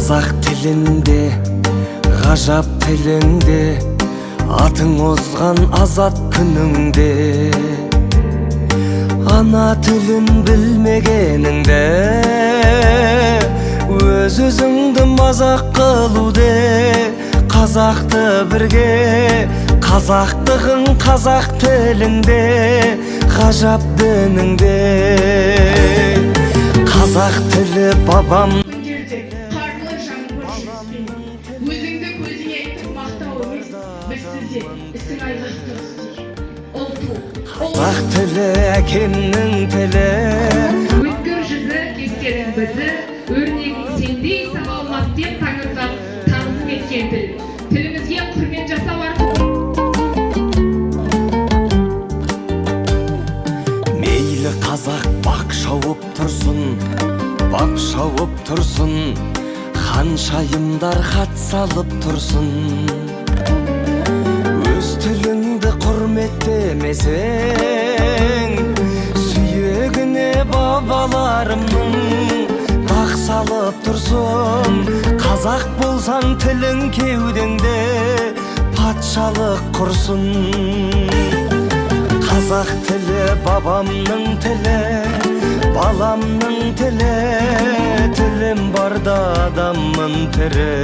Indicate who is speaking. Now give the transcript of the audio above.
Speaker 1: Қазақ тілінде, ғажап тіліңде, атың озған азат күніңде. Ана тілін білмегеніңді, өз өзіңді мазақ қылуде. Қазақты бірге, қазақтығың қазақ тілінде, ғажап дініңде. Қазақ тілі бабам.
Speaker 2: Күндерде қарлы жаңбыр жүріспен өзіңді көзіңе айтып мақтау емес, біз сізде ісің айғақты істер ұлту.
Speaker 1: Қазақ тілі әкемнің тілі.
Speaker 2: Өткір жүзі кестенің бізі, өрнегің сендей сабалмас деп таңырқап тағзым еткен тіл. Тілімізге құрмет жасау арқылы
Speaker 1: Мейлі қазақ бақ шауып тұрсын, бап шауып тұрсын, ханшайымдар хат салып тұрсын. Өз тіліңді құрметтемесең, сүйегіне бабаларымның дақ салып тұрсын. Қазақ болсаң, тілің кеудеңде патшалық құрсын. Қазақ тілі бабамның тілі, баламның тілі, тілім барда адаммын тірі.